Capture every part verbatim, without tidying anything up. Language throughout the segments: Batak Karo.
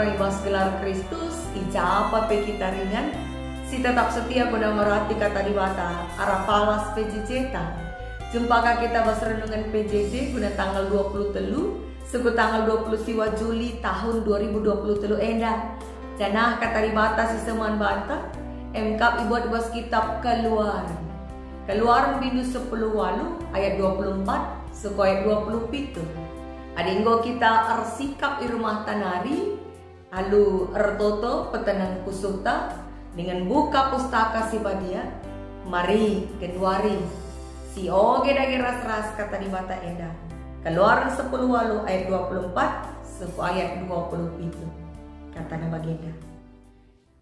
I bas gelar Kristus, i ja pe kita ringan, si tetap setia guna merati Kata Dibata arah palas P J J ta. Jumpa ka kita bas renungen P J J guna tanggal dua puluh telu seh ku tanggal dua puluh siwa Juli tahun dua ribu dua puluh telu enda. Janah Kata Dibata si seh man banta, emkap ibuat i bas kitab Keluaran. Keluaran bindu sepuluh waluh ayat dua puluh empat seh ku ayat dua puluh pitu. Adi enggo kita ersikap i rumahta nari, alu ertoto peteneng pusuhta, dingen buka Pustaka Si Badia, mari genduari sioge dage ras-ras Kata Dibata enda. Keluaran sepuluh waluh ayat dua puluh empat seh ku ayat dua puluh pitu. Katana bagenda,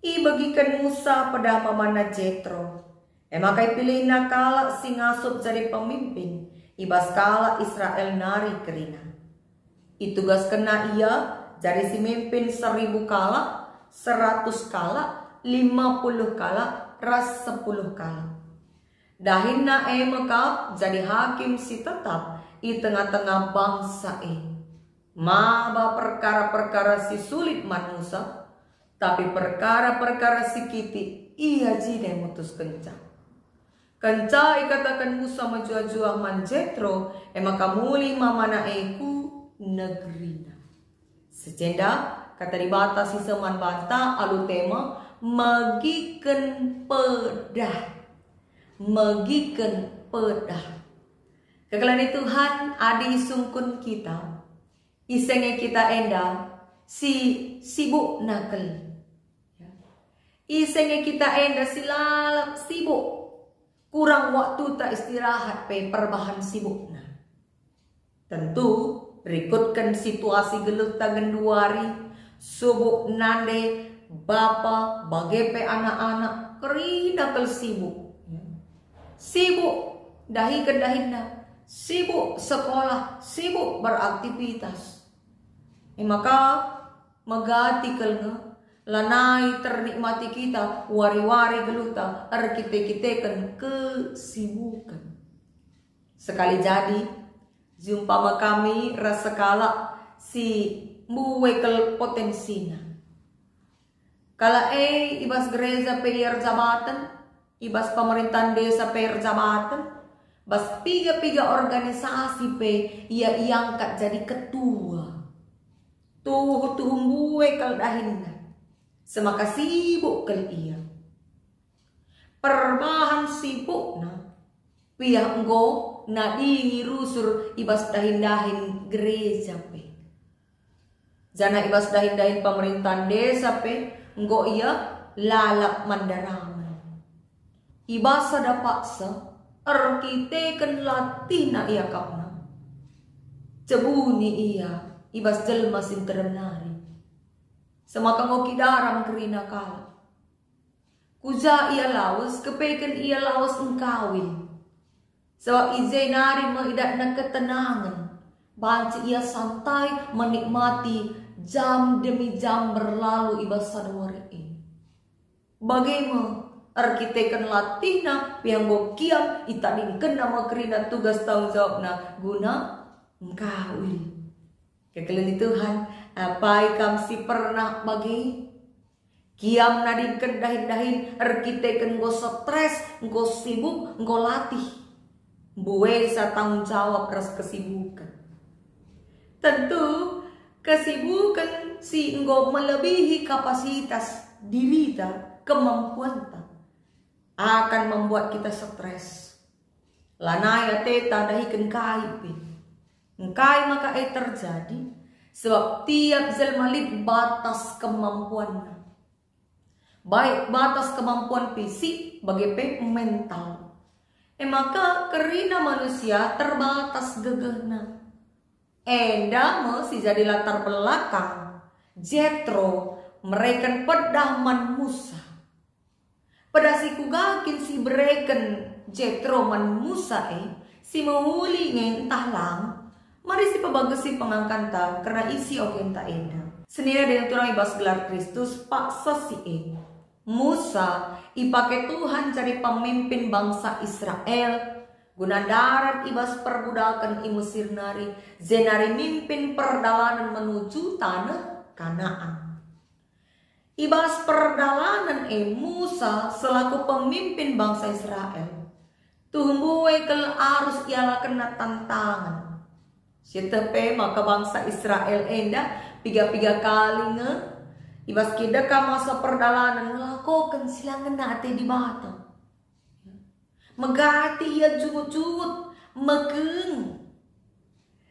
Ibegiken Musa pedah pamanna Jetro, e maka ipilihna kalak si ngasup jadi pemimpin i bas kalak Israel nari kerina. Itugaskenna ia jadi si mimpin seribu kalak, seratus kalak, lima puluh kalak, ras sepuluh kalak. Dahinna e me kap jadi hakim si tetap i tengah-tengah bangsa e. Maba perkara-perkara si sulit man Musa, tapi perkara-perkara si kitik ia jine mutuskenca. Kenca ikataken Musa mejuah-juah man Jetro, e maka mulih mamana e ku negerina. Secenda, Kata Dibata si seh man banta alu tema megiken pedah. Megiken pedah. Kekelengen Tuhan, adi isungkun kita, ise nge kita enda si sibukna kal. Ise nge kita enda si lalap sibuk, kurang waktuta istirahat pe perbahan sibukna. Tentu, rikutken situasi geluhta genduari, subuk nande, bapa, bage pe anak-anak, kerina kal sibuk. Sibuk dahiken dahinna, sibuk sekolah, sibuk beraktivitas. E maka, megati kal nge, lanai ternikmati kita wari-wari geluhta erkite-kiteken kesibuken. Sekali jadi, jumpama kami ras sekalak si mbue kal potensina. Kalak e i bas gereja pe ia erjabaten, i bas pemerintahan desa pe erjabaten, bas piga-piga organisasi pe ia iangkat jadi ketua. Tuhu-tuhu mbue kal dahinna, semaka sibuk kal ia. Perbahan sibukna, piah enggo nadingi rusur i bas dahin-dahin gereja pe. Janah i bas dahin-dahin pemerintahan desa pe enggo ia lalap man daramen. I bas sada paksa, erkiteken latihna iakapna, cebuni ia i bas jelma si nterem nari. Semaka enggo kidaram kerina kalak. Ku ja ia lawes, kepeken ia lawes engkawil. Sabap i je nari me idatna ketenangen, banci ia santai menikmati jam demi jam berlalu i bas sada wari e. Bage me, erkiteken latihna pe enggo kiam itadingkenna me kerina tugas tanggung jawabna guna engkawil. Kekelengen Tuhan, apai kam si pernah bage? Kiam nadingken dahin-dahin erkiteken enggo stres, enggo sibuk, enggo latih. Mbuesa tanggung jawab ras kesibuken. Tentu, kesibuken si enggo melebihi kapasitas dirita, kemampuanta, akan membuat kita stres. Lanai ateta dahiken kai pe. Engkai maka e terjadi? Sebab tiap jelma lit batas kemampuanna. Baik batas kemampuan fisik bage pe mental. E maka kerina manusia terbatas gegehna. Enda me si jadi latar belakang Jetro mereken pedah man Musa. Pedah si kuga kin si ibereken Jetro man Musa e, si mehuli nge ntah lang? Mari sipebagesi pengangkanta kerna isi ogenta enda. Senina dengan turang i bas gelar Kristus, paksa si e. Musa ipake Tuhan jadi pemimpin bangsa Israel guna ndarat i bas perbudaken i Mesir nari, jenari mimpin perdalanen menuju taneh Kanaan. I bas perdalanen e Musa selaku pemimpin bangsa Israel, tuhu mbue kal arus ialakenna tantangen. Sieteh pe maka bangsa Israel enda piga-piga kali nge i bas kideka masa perdalanen ngelakoken si la ngena ate Dibata. Megati ia jungut-jungut, mekeng.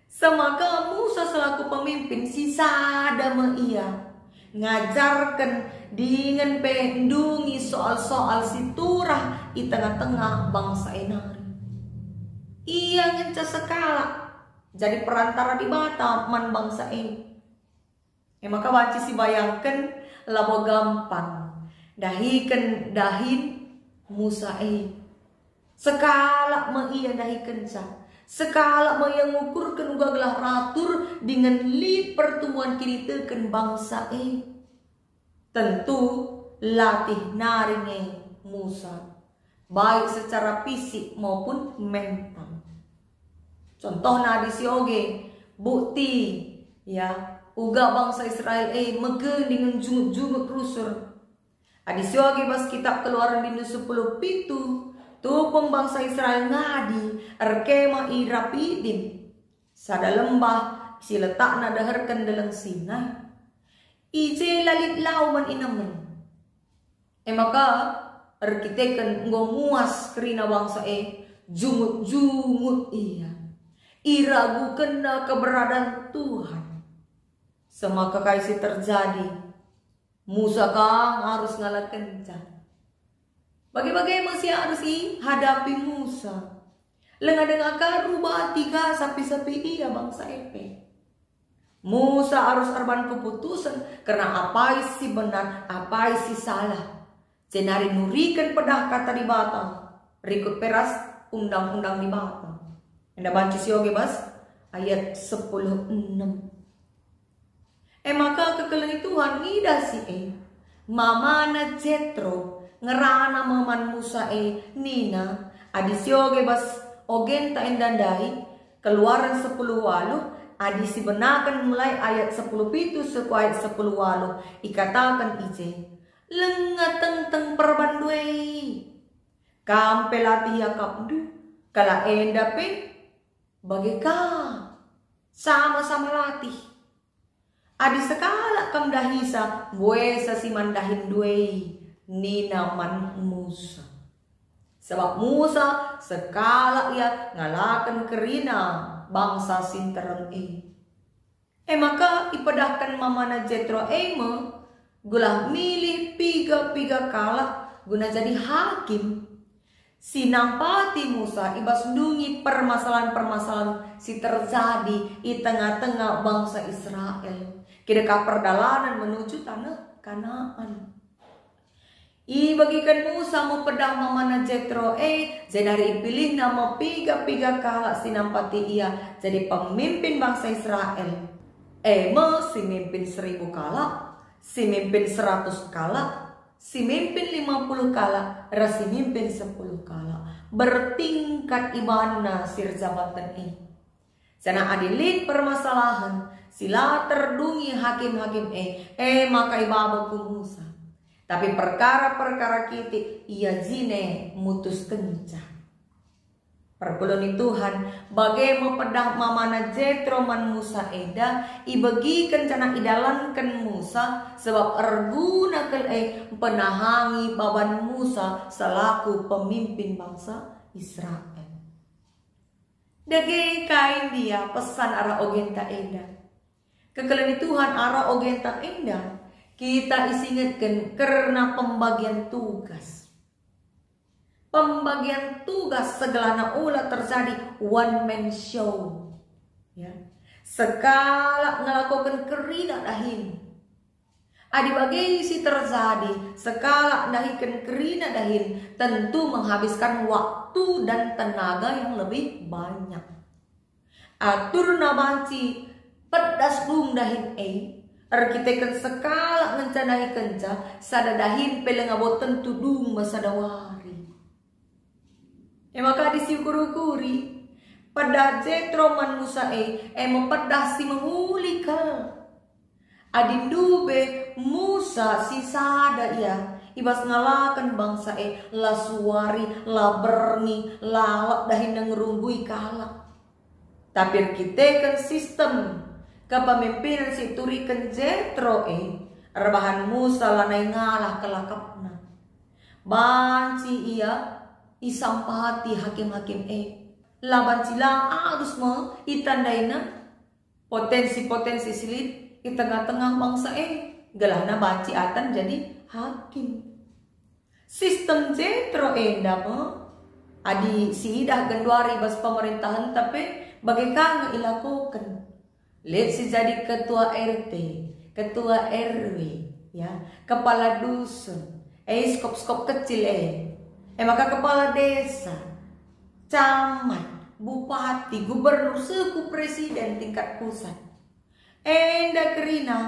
Semaka Musa selaku pemimpin si sada me ia, ngajarken dingen pe ndungi soal-soal si turah i tengah-tengah bangsa e nari. Ia ngenca sekalak jadi perantara Dibata man bangsa e. E maka banci sibayangken labo gampang ndahiken dahin Musa e. Sekalak me ia ndahikenca. Sekalak me ia ngukurken uga gelah ratur dingen lit pertumbuhan kiniteken bangsa e. Tentu latih nari nge Musa, baik secara fisik maupun mental. Contohna adi sioge, bukti, ya, uga bangsa Israel e mege dingen jungut-jungut rusur. Adi sioge bas kitab Keluaran bindu sepuluh pitu, tupung bangsa Israel ngadi erkemah i Rapidim, sada lembah si letakna deherken Deleng Sinai. I je la lit lau man inemen. E maka, erkiteken enggo muas kerina bangsa e, jungut-jungut ia. Iragukenna keberadaan Tuhan. Semaka kai si terjadi, Musa kang arus ngalakenca. Bage-bage me si arus ihadapi Musa. Lenga denga ka rubati ka sapi-sapi ia bangsa e pe. Musa arus erban keputusen kerna apai si benar, apai si salah. Jenari nuriken pedah kata Dibata, rikut pe ras undang-undang Dibata. Enda banci sioge bas ayat sepuluh enem. E maka kekelengi Tuhan ngidah si e. Mamana Jetro ngerana me man Musa e, nina, adi sioge bas ogenta enda ndai, Keluaran sepuluh waluh, adi sibenaken mulai ayat sepuluh pitu seh ku ayat sepuluh waluh, ikataken i je, lenga tengteng perban ndai. Kam pe latih iakapndu, kalak enda pe bage ka, sama-sama latih. Adi sekalak kam ndahisa, mbuesa si man dahin ndai, nina man Musa. Sabap Musa sekalak ia ngalaken kerina bangsa si nterem e. E maka ipedahken mamana Jetro e me gelah milih piga-piga kalak guna jadi hakim. Si nampati Musa i bas ndungi permasalahan-permasalahan si terjadi i tengah-tengah bangsa Israel, kidekah perdalanen menuju taneh Kanaan. Ibegiken Musa me pedah mamana Jetro e, jenari ipilihna me piga-piga kalak si nampati ia jadi pemimpin bangsa Israel, e me si mimpin seribu kalak, si mimpin seratus kalak, si mimpin lima puluh kalak ras si mimpin sepuluh kalak, bertingkat ibanna si erjabaten e. Janah adi lit permasalahen si la terdungi hakim-hakim e, e maka ibaba ku Musa. Tapi perkara-perkara kitik ia jine mutuskenca. Perpulungen Tuhan, bage me pedah mamana Jetro man Musa enda, ibegiken janah idalanken Musa, sebab erguna kal e mpenahangi baban Musa selaku pemimpin bangsa Israel. Dage kai ndia pesan arah ogenta enda? Kekelengi Tuhan, arah ogenta enda kita isingetken kerna pembagian tugas. Pembagian tugas segelahna ula terjadi one man show. Ya. Sekalak ngelakoken kerina dahin. Adi bage si terjadi, sekalak ndahiken kerina dahin tentu menghabiskan waktu dan tenaga yang lebih banyak. Aturna banci pedas dung dahin e, erkiteken sekalak ngenca ndahikenca, sada dahin pe labo tentu dung me sada wari. E maka adi siukur-ukuri, pedah Jetro man Musa e, e me pedah si mehuli kal. Adi ndube Musa sisada ia, i bas ngalaken bangsa e, la suari, la berngi, lalap dahin ngerunggui kalak. Tapi erkiteken sistem kepemimpinan si ituriken Jetro e, erbahan Musa lanai ngalah kelakepna. Banci ia isampati hakim-hakim e. La banci lang arus me itandaina potensi-potensi si lit i tengah-tengah bangsa e, gelahna banci atan jadi hakim. Sistem Jetro enda me, adi siidah genduari bas pemerintahenta pe, bage ka nge ilakoken. Lit si jadi ketua R T, ketua R W, ya, kepala dusun, eskop-skop kecil e, e maka kepala desa, camat, bupati, gubernur, seh ku presiden tingkat pusat. Enda kerina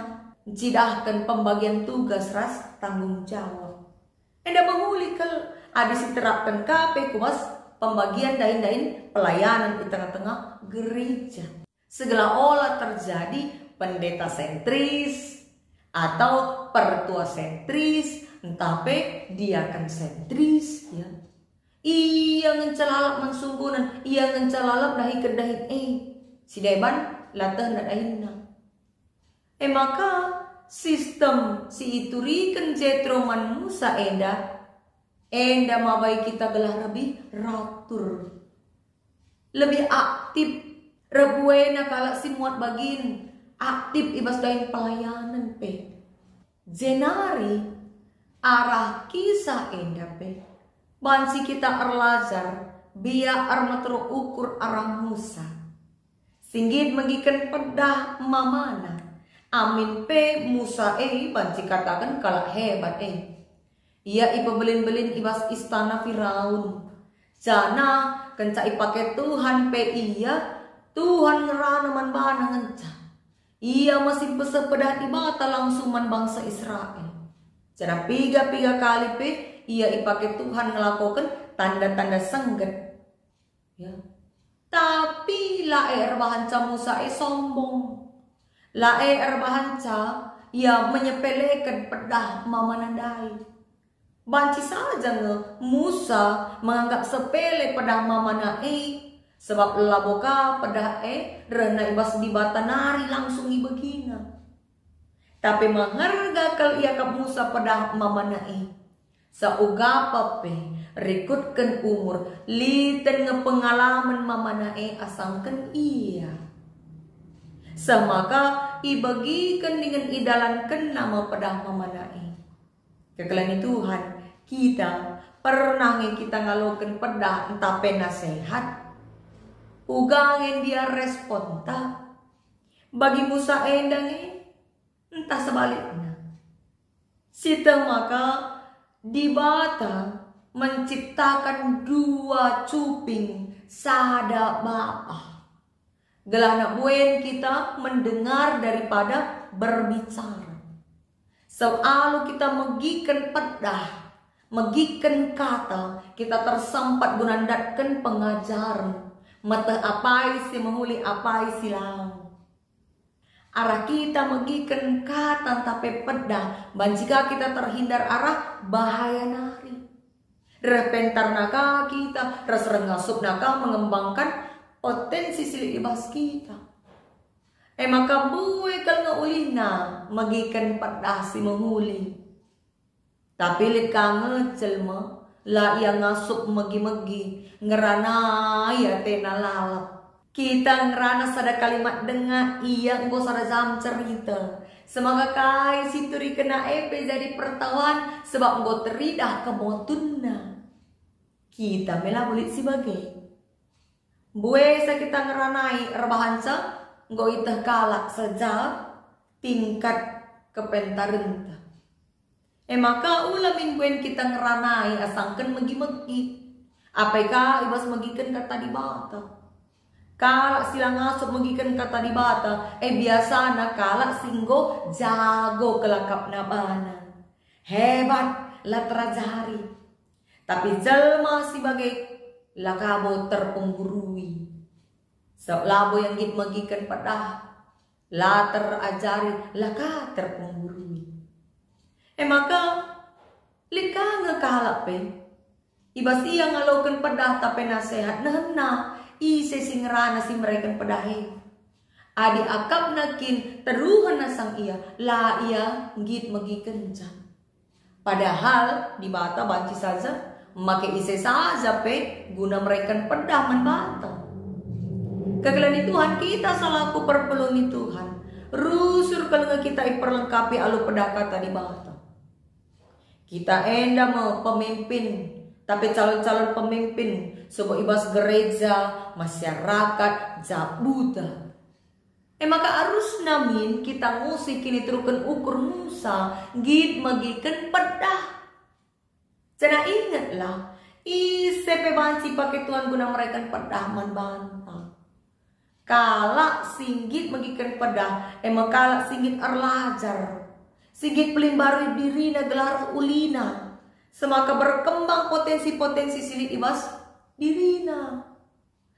ncidahken pembagian tugas ras tanggung jawab. Enda mehuli kal adi siterapken ka pe ku bas pembagian dahin-dahin pelayanan i tengah-tengah gereja. Segala ola terjadi pendeta sentris atau pertua sentris, ntah pe diaken sentris, ya. Ia ngenca lalap man sunggunen, ia ngenca lalap dahiken dahin e. Si deban la tehna dahinna. E maka, sistem si ituriken Jetro man Musa enda, enda mabai kita gelah lebih ratur, lebih aktif, reh buena kalak si muat bagin, aktif i bas dahin pelayanen pe. Jenari arah kisah enda pe banci kita erlajar biak ermeteruk ukur arah Musa. Si nggit megiken pedah mamana. Amin pe Musa e banci kataken kalak hebat e. Ia ipebelin-belin i bas istana Firaun. Janah kenca ipake Tuhan pe ia, Tuhan ngerana man bana ngenca. Ia me si mpeseh pedah Dibata langsung man bangsa Israel. Janah piga-piga kali pe ia ipake Tuhan ngelakoken tanda-tanda sengget. Ya. Tapi la e erbahanca Musa e sombong. La e erbahanca ia menyepeleken pedah mamana ndai. Banci saja nge Musa menganggap sepele pedah mamana e, sebab labo ka pedah e rehna i bas Dibata nari langsung ibegina. Tapi meherga kal iakap Musa pedah mamana e. Saugapa pe rikutken umur, liten nge pengalamen mamana e asangken ia. Semaka ibegiken dingen idalankenna me pedah mamana e. Kekelengen Tuhan, kita pernah nge kita ngaloken pedah ntah pe nasehat? Uga nge ndia responta? Bagi Musa enda nge, ntah sebalikna. Sieteh maka Dibata menciptakan dua cuping sada bapa. Gelahna buen kita mendengar daripada berbicara. Selalu kita megiken pedah, megiken kata, kita tersempat guna ndatken pengajaren, meteh apai si mehuli apai si lang. Arah kita megiken kata ntah pe pedah, banci ka kita terhindar arah bahaya nari. Reh pentarna ka kita, ras reh ngasupna ka mengembangkan potensi si lit i bas kita. E maka mbue kal nge ulihna megiken pedah si mehuli. Tapi lit ka nge jelma, la ia ngasup megi-megi, ngeranai atena lalap. Kita ngerana sada kalimat denga, ia enggo sada jam cerita. Semaka kai si turikenna e pe jadi pertawan, sebab enggo teridah kemotunna. Kita me labo lit si bage. Mbuesa kita ngeranai erbahanca enggo iteh kalak sejal tingkat kepentarenta. E maka ula min buen kita ngeranai asangken megi-megi. Apai ka i bas megiken kata Dibata. Kalak si la ngasup megiken kata Dibata, e biasana kalak si enggo jago kelakapna bana. Hebat, la terajari. Tapi jelma si bage la ka bo terpenggurui. Sabap labo ia nggit megiken pedah. La terajari, la ka terpenggurui. E maka, lit ka nge kalak pe, i bas ia ngaloken pedah tape nasehat, nehenna ise si ngerana si mereken pedah e. Adi akapna kin teruhen asang ia, la ia nggit megikenca. Padahal Dibata banci saja make ise saja pe guna mereken pedah man banta. Kekelengen Tuhan, kita selaku perpulungen Tuhan, rusur kal nge kita iperlengkapi alu pedah Kata Dibata. Kita enda me pemimpin, tapi calon-calon pemimpin, sebo i bas gereja, masyarakat, jabuta. E maka arusna min kita ngusih kiniteruken ukur Musa, nggit megiken pedah. Janah ingetlah, ise pe banci pake Tuhan guna mereken pedah man banta. Kalak si nggit megiken pedah, e me kalak si nggit erlajar, si nggit pelimbaru dirina gelah ulina, semaka berkembang potensi-potensi si lit i bas dirina.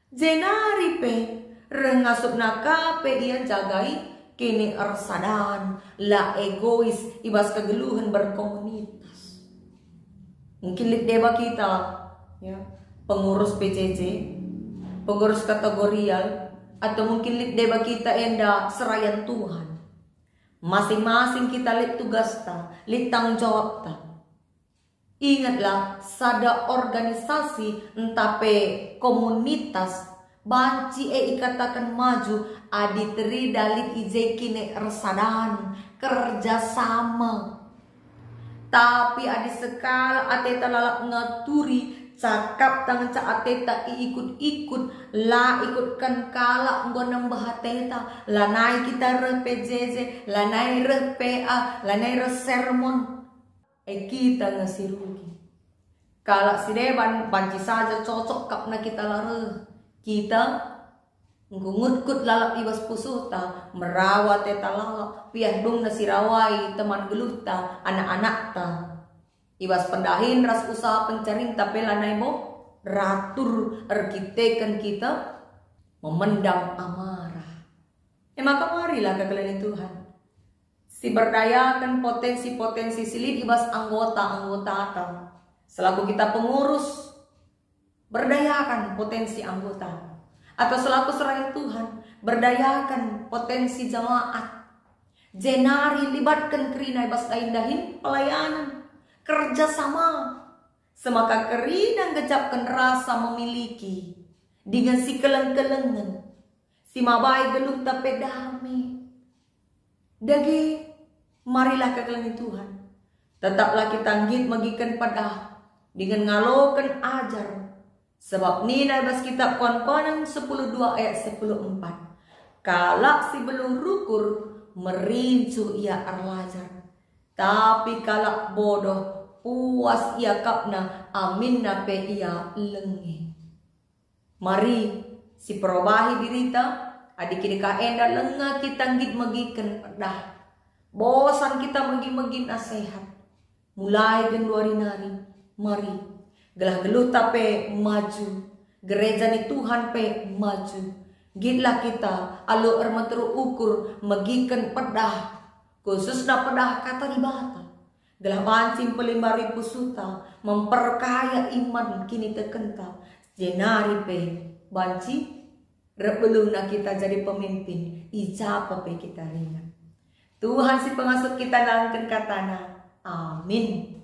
Jenari pe reh ngasupna ka pe ia njagai kini ersadan, la egois i bas kegeluhen berkomunitas. Mungkin lit deba kita, ya, pengurus P C C, pengurus kategorial, atau mungkin lit deba kita enda serayan Tuhan. Masing-masing kita lit tugasta, lit tanggung jawabta. Ingetlah, sada organisasi ntah pe komunitas banci e ikataken maju adi terida lit i je kini ersadan, kerja sama. Tapi adi sekalak ateta lalap ngaturi, cakapta ngenca ateta iikut-ikut, la ikutken kalak enggo nembeh ateta, lanai kita reh P J J, lanai reh P A, lanai reh sermon. E kita nge si rugi. Kalak si deban banci saja cocok kapna kita la reh. Kita enggo ngutkut lalap i bas pusuhta, merawa ateta lalap, piah dungna si rawai teman geluhta, anak-anakta. I bas pendahin ras usaha pencarinta pe lanai bo ratur erkiteken kita memendam amarah. E maka marilah kekelengen Tuhan. Si berdayaken potensi-potensi si lit i bas anggota-anggotata. Selaku kita pengurus, berdayaken potensi anggota. Atau selaku serayan Tuhan, berdayaken potensi jemaat. Jenari libatken kerina i bas dahin-dahin pelayanan, kerja sama. Semaka kerina nggejapken rasa memiliki, dingen si keleng-kelengen, si mabai geluhta pe dame. Dage, marilah kekelengen Tuhan. Tetaplah kita nggit megiken pedah, dingen ngaloken ajar. Sebab nina i bas kitab Koan-koanen sepuluh dua ayat sepuluh empat, "Kalak si beluh rukur merincuh ia erlajar, tapi kalak bodoh puas iakapna aminna pe ia lenge." Mari siperobahi dirita, adi kidekah enda langa kita nggit megiken pedah. Bosan kita megi-megi nasehat. Mulai genduari nari, mari, gelah geluhta pe maju, gereja ni Tuhan pe maju. Nggitlah kita alu ermeteruk ukur megiken pedah, khususna pedah Kata Dibata. Gelah banci mpelimbaru pusuhta, memperkaya iman kinitekenta, jenari pe banci reh beluhna kita jadi pemimpin, i japa pe kita ringan. Tuhan si pengasup kita nalangken katana. Amin.